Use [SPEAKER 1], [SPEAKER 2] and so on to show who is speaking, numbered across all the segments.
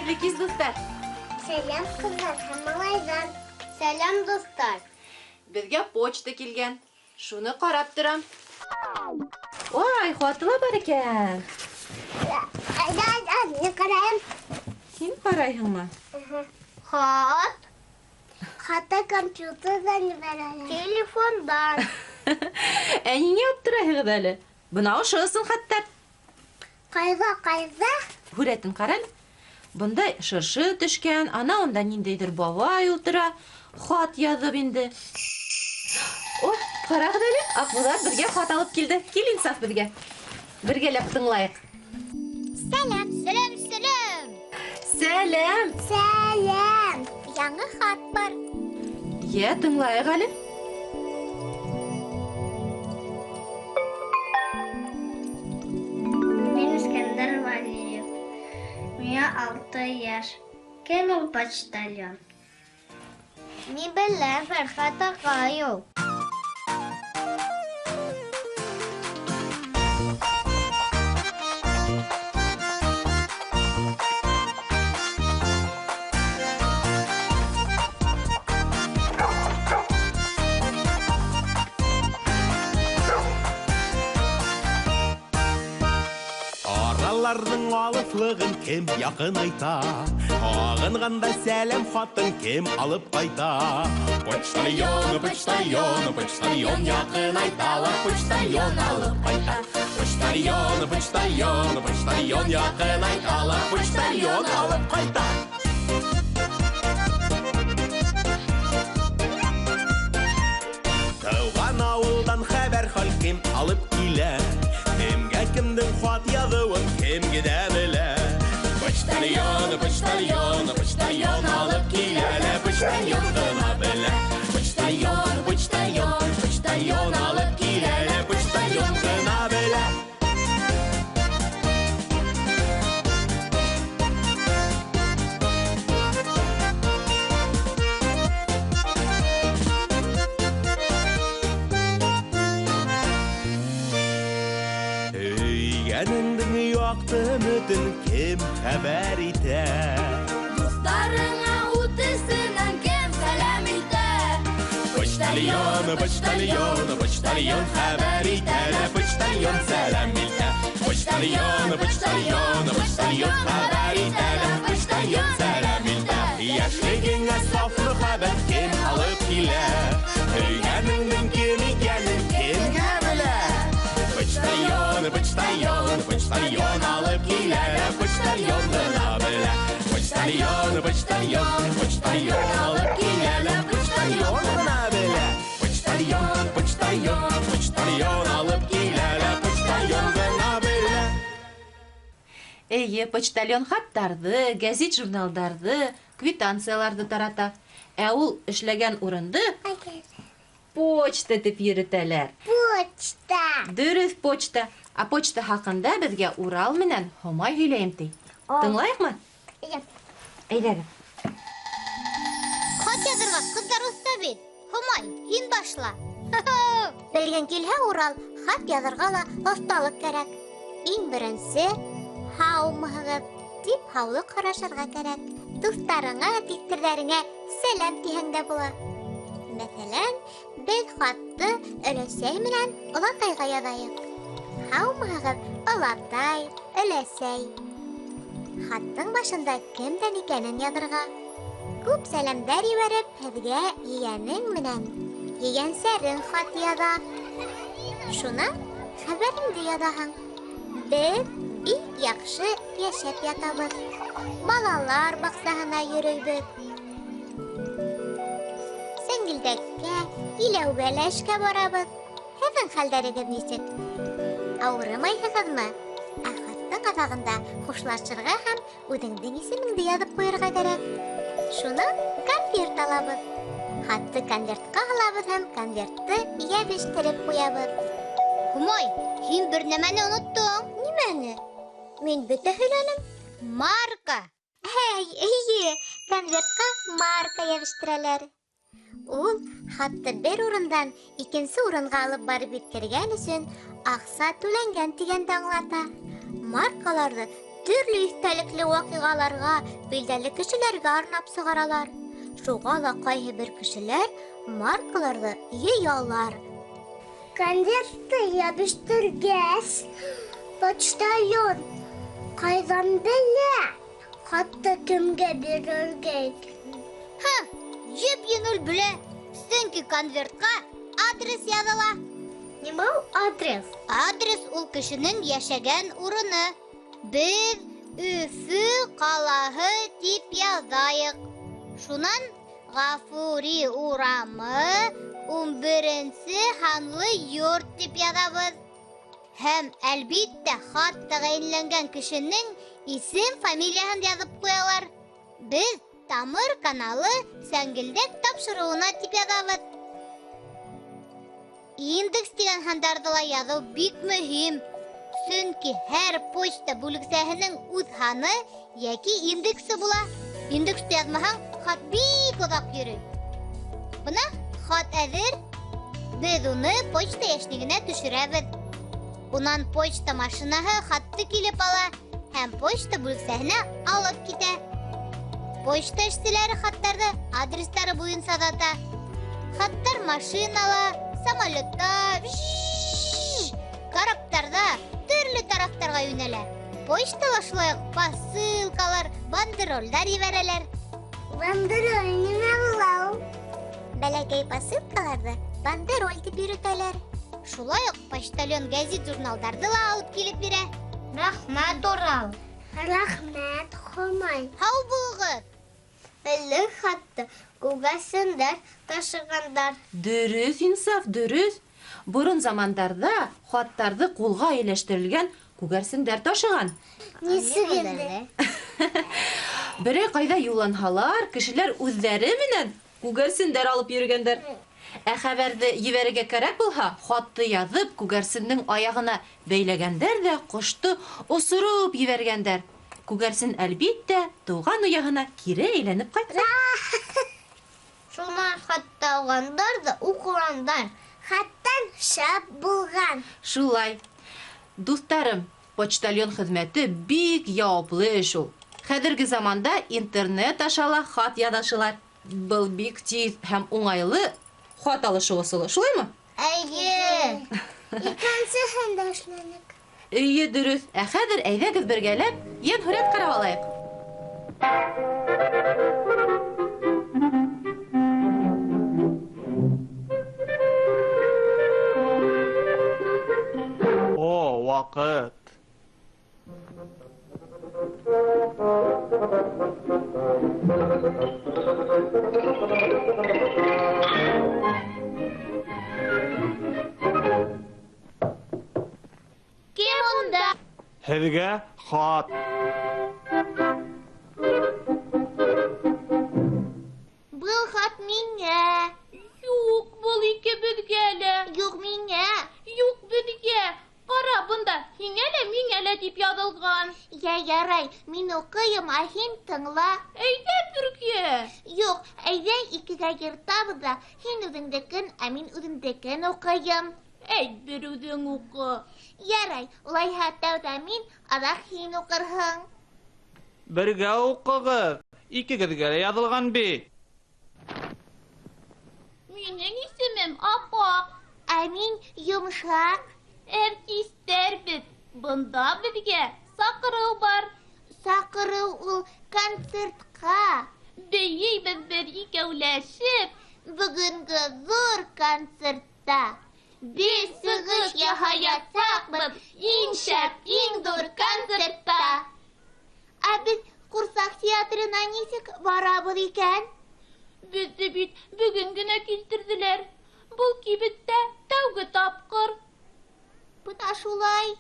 [SPEAKER 1] Хәйерле кис, дуҫтар.
[SPEAKER 2] Сәләм, ҡыҙҙар һәм малайҙар. Сәләм, дуҫтар.
[SPEAKER 1] Беҙгә почта килгән. Шуны ҡарап торам. Ой, хаты ла бар икән.
[SPEAKER 2] Айҙа, айҙа, мин ҡарайым.
[SPEAKER 1] Һин ҡарайһыңмы?
[SPEAKER 2] Хат. Хатты компьютерҙан ебәрәләр. Телефондан.
[SPEAKER 1] Ә ниңә аптырайһығыҙ әле? Бына ошо ысын хаттар.
[SPEAKER 2] Ҡайҙа, ҡайҙа?
[SPEAKER 1] Һүрәтен ҡара әле. Бында шыршы төшкән, ана унда ниндәйҙер бабай ултыра, хат яҙып инде. О, ҡарағыҙ әле, Аҡбуҙат беҙгә хат алып килде. Кил, Инсаф, беҙгә. Бергәләп тыңлайыҡ.
[SPEAKER 2] Сәләм, сәләм, сәләм.
[SPEAKER 1] Сәләм.
[SPEAKER 2] Сәләм. Яңы хат бар.
[SPEAKER 1] Йә, тыңлайыҡ әле.
[SPEAKER 2] Мин Искәндәр Вәлиев. Миңә 6 йәш. Кем ул почтальон? Мин беләм, Фәрхәт ағай ул.
[SPEAKER 3] Араларҙың алыҫлығын кем яҡынайта? Һағынғанда сәләм хатын кем алып ҡайта? Почтальон, почтальон, почтальон яҡынайта ла, почтальон алып ҡайта. Почтальон, почтальон, почтальон яҡынайта ла, почтальон алып ҡайта. Тыуған ауылдан хәбәр хал кем алып килә? Кемгә кемдең хат яҙыуын кем генә белә? Почтальон, почтальон, почтальон алып килә лә, почтальон ғына белә. Почтальон, почтальон, почтальон алып килә лә, почтальон ғына белә. Һөйгәнеңдең яҡты өмөтөн кем хәбәр итә?
[SPEAKER 4] Дуҫтарыңа ут эсенән кем сәләм итә?
[SPEAKER 3] Почтальон, почтальон, почтальон хәбәр итә лә, почтальон сәләм илтә. Почтальон, почтальон, почтальон хәбәр итә лә, почтальон сәләм илтә. Йәшлегеңә саф мөхәббәт кем алып килә? Һөйгәнеңдең кем икәнен кемгә белә? Почтальон, почтальон, почтальон алып килә лә, почтальон ғына белә. Почтальон, почтальон, почтальон алып килә лә, почтальон ғына белә. Почтальон, почтальон, почтальон алып килә лә, почтальон ғына белә.
[SPEAKER 1] Эйе, почтальон хаттарҙы, гәзит-журналдарҙы, квитанцияларҙы тарата. Ә ул эшләгән урынды почта тип йөрөтәләр.
[SPEAKER 2] Почта.
[SPEAKER 1] Дөрөҫ, почта. Ә почта хаҡында беҙгә Урал менән Һомай һөйләйем ти. Тыңлайыҡмы?
[SPEAKER 2] Эйе.
[SPEAKER 1] Әйҙәгеҙ.
[SPEAKER 2] Хат яҙырға ҡыҙҙар оҫта бит. Һомай, һин башла. Белгән килһә, Урал, хат яҙырға ла оҫталыҡ кәрәк. Иң беренсе, һаумыһығыҙ тип һаулыҡ һорашырға кәрәк. Дуҫтарыңа, тиҫтерҙәреңә сәләм тиһәң дә була. Мәҫәлән, беҙ хатты өләсәй менән олатайға яҙайыҡ. Һаумыһығыҙ, олатай, өләсәй. Хаттың башында кемдән икәнен яҙырға. Күп сәләмдәр ебәреп, һеҙгә ейәнең менән ейәнсәрең хат яҙа. Шунан хәбәреңде яҙаһың. Беҙ бик яҡшы йәшәп ятабыҙ. Балалар баҡсаһына йөрөйбөҙ. Сәңгелдәккә, Иләүгә лә эшкә барабыҙ. Һеҙҙең хәлдәрегеҙ нисек? Ауырымайһығыҙмы? Ә хаттың аҙағында хушлашырға һәм үҙеңдең исемеңде яҙып ҡуйырға кәрәк. Шунан конверт алабыҙ. Хатты конвертҡа һалабыҙ һәм конвертты йәбештереп ҡуябыҙ.
[SPEAKER 5] Һомай, һин бер нәмәне оноттоң.
[SPEAKER 2] Нимәне? Мин бөтә һөйләнем.
[SPEAKER 5] Марка.
[SPEAKER 2] Һәй, эйе, конвертҡа марка йәбештерәләр. Ул хатты бер урындан икенсе урынға алып барып еткергән өсөн аҡса түләнгән тигәнде аңлата. Маркаларҙы төрлө иҫтәлекле ваҡиғаларға, билдәле кешеләргә арнап сығаралар. Шуға ла ҡайһы бер кешеләр маркаларҙы йыялар.
[SPEAKER 6] Конвертты ябыштыргәс, почтальон ҡайҙан белә хатты кемгә бирергә икәнен?
[SPEAKER 5] Һы, йөп-еңел белә, сөнки конвертҡа адрес яҙыла.
[SPEAKER 6] Нимә ул адрес?
[SPEAKER 5] Адрес ул кешенең йәшәгән урыны. Беҙ Өфө ҡалаһы тип яҙайыҡ. Шунан Ғафури урамы 11-нсе һанлы йорт тип яҙабыҙ. Һәм әлбиттә хат тәғәйенләнгән кешенең исем, фамилияһын яҙып ҡуялар. Беҙ Тамыр каналы Сәңгелдәк тапшырыуына тип яҙабыҙ. Индекс тигән һандарҙы ла яҙыу бик мөһим. Сөнки һәр почта бүлексәһенең үҙ һаны йәки индексы була. Индексты яҙмаһаң, хат бик оҙаҡ йөрөй. Бына хат әҙер. Беҙ уны почта йәшнигенә төшөрәбеҙ. Унан почта машинаһы хатты килеп ала һәм почта бүлексәһенә алып китә. Почта эшселәре хаттарҙы адрестары буйынса оҙата. Хаттар машинала, самолетта, караптарҙа төрлө тарафтарға йүнәлә. Почтала шулай уҡ посылкалар, бандеролдәр ебәрәләр.
[SPEAKER 6] Бандероль нимә була ул?
[SPEAKER 2] Бәләкәй посылкаларҙы бандероль тип йөрөтәләр.
[SPEAKER 5] Шулай уҡ почтальон гәзит-журналдарҙы ла алып килеп бирә.
[SPEAKER 6] Рәхмәт, Урал. Рәхмәт, Хомай.
[SPEAKER 5] Һау булығыҙ.
[SPEAKER 6] Элек хатты күгәрсендәр ташығандар.
[SPEAKER 1] Дөрөҫ, Инсаф, дөрөҫ. Борон замандарҙа хаттарҙы ҡулға эйләштерелгән күгәрсендәр ташыған.
[SPEAKER 6] Нисек инде?
[SPEAKER 1] Берәй ҡайҙа юлланһалар, кешеләр үҙҙәре менән күгәрсендәр алып йөрөгәндәр. Ә хәбәрҙе ебәрергә кәрәк булһа, хатты яҙып, күгәрсендең аяғына бәйләгәндәр ҙә ҡошто осороп ебәргәндәр. Күгәрсен әлбиттә тыуған ояһына кире әйләнеп ҡайтҡан.
[SPEAKER 6] Шунан хатты алғандар ҙа уҡығандар. Хаттан шәп булған.
[SPEAKER 1] Шулай. Дуҫтарым, почтальон хеҙмәте бик яуаплы эш ул. Хәҙерге заманда интернет аша ла хат яҙышалар. Был бик тиҙ һәм уңайлы хат алышыу ысулы. Шулаймы?
[SPEAKER 6] Эйе. Икенсеһен дә эшләнек.
[SPEAKER 1] Эйе, дөрөҫ. Ә хәҙер әйҙәгеҙ бергәләп йәнһүрәт ҡарап алайыҡ.
[SPEAKER 7] О, ваҡыт.
[SPEAKER 5] Кем унда?
[SPEAKER 7] Һеҙгә хат.
[SPEAKER 5] Был хат миңә.
[SPEAKER 4] Юҡ, был икебеҙгә лә.
[SPEAKER 5] Юҡ, миңә.
[SPEAKER 4] Юҡ, беҙгә. Ҡара, бында һиңә лә, миңә лә тип яҙылған.
[SPEAKER 5] Йә, ярай, мин уҡыйым, ә һин тыңла.
[SPEAKER 4] Әйҙә бергә.
[SPEAKER 5] Юҡ, әйҙә икегә йыртабыҙ ҙа, һин үҙеңдекен, ә мин үҙемдекен уҡыйым.
[SPEAKER 4] Әйт, бер үҙең уҡы.
[SPEAKER 5] Ярай, улайһа тәүҙә мин, аҙаҡ һин уҡырһың.
[SPEAKER 7] Бергә уҡығыҙ, икегеҙгә лә яҙылған бит.
[SPEAKER 4] Минең исемем Апаҡ.
[SPEAKER 5] Ә мин Йомшаҡ.
[SPEAKER 4] Әртистәр беҙ. Бында беҙгә саҡырыу бар.
[SPEAKER 5] Саҡырыу ул концертҡа.
[SPEAKER 4] Бейейбеҙ беҙ икәүләшеп
[SPEAKER 5] бөгөнгө ҙур концертта.
[SPEAKER 4] Беҙ сығыш яһаясаҡбыҙ иң шәп, иң ҙур концертта.
[SPEAKER 5] Ә беҙ ҡурсаҡ театрына нисек барабыҙ икән?
[SPEAKER 4] Беҙҙе бит бөгөн генә килтерҙеләр. Был кибеттә тәүге тапҡыр.
[SPEAKER 5] Бына шулай.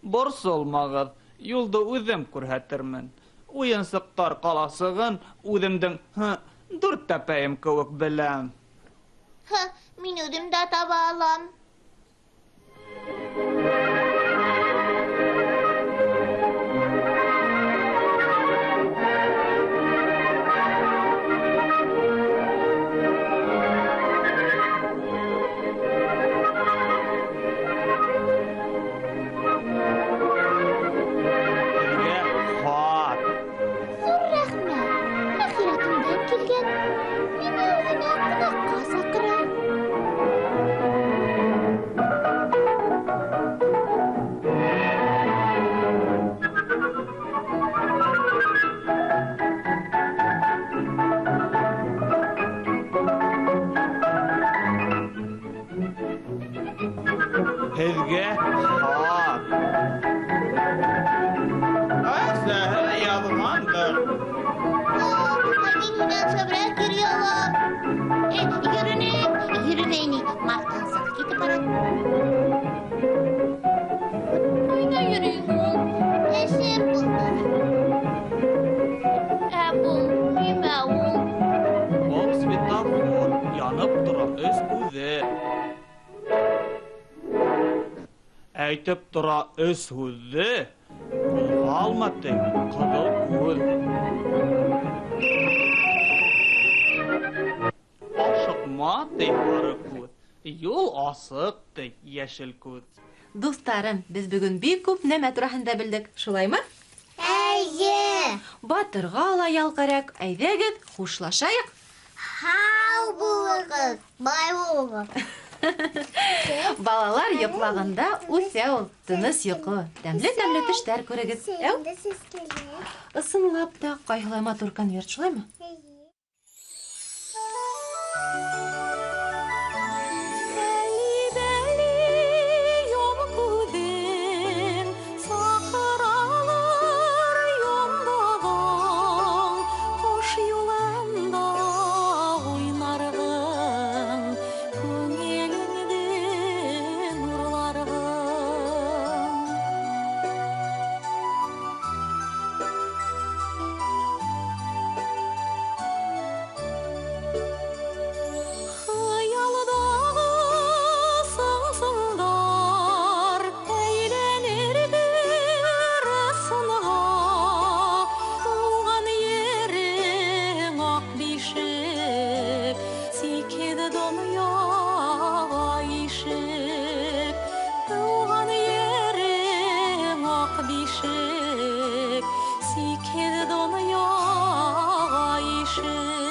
[SPEAKER 7] Борсолмағыҙ, юлды үҙем күрһәтермен. Уйынсыҡтар ҡаласығын үҙемдең дүрт тәпәйем кеүек беләм.
[SPEAKER 5] Мин үҙем дә таба алам.
[SPEAKER 7] Әйтеп тора өс һүҙҙе, ҡуҙғалма ти, ҡыҙыл күҙ. Ашыҡма ти, һары күҙ, юл асыҡ ти, йәшел күҙ.
[SPEAKER 1] Дуҫтарым, беҙ бөгөн бик күп нәмә тураһында белдек, шулаймы?
[SPEAKER 5] Эйе.
[SPEAKER 1] Батырға ла ял кәрәк. Әйҙәгеҙ, хушлашайыҡ.
[SPEAKER 5] Һау булығыҙ, бай булығыҙ.
[SPEAKER 1] Балалар йоҡлағанда үҫә ул тыныс йоҡо. Тәмле-тәмле төштәр күрегеҙ. Әү? Ысынлап та, ҡайһылай матур конверт, шулаймы?
[SPEAKER 4] Сикеҙ донъяға ишек.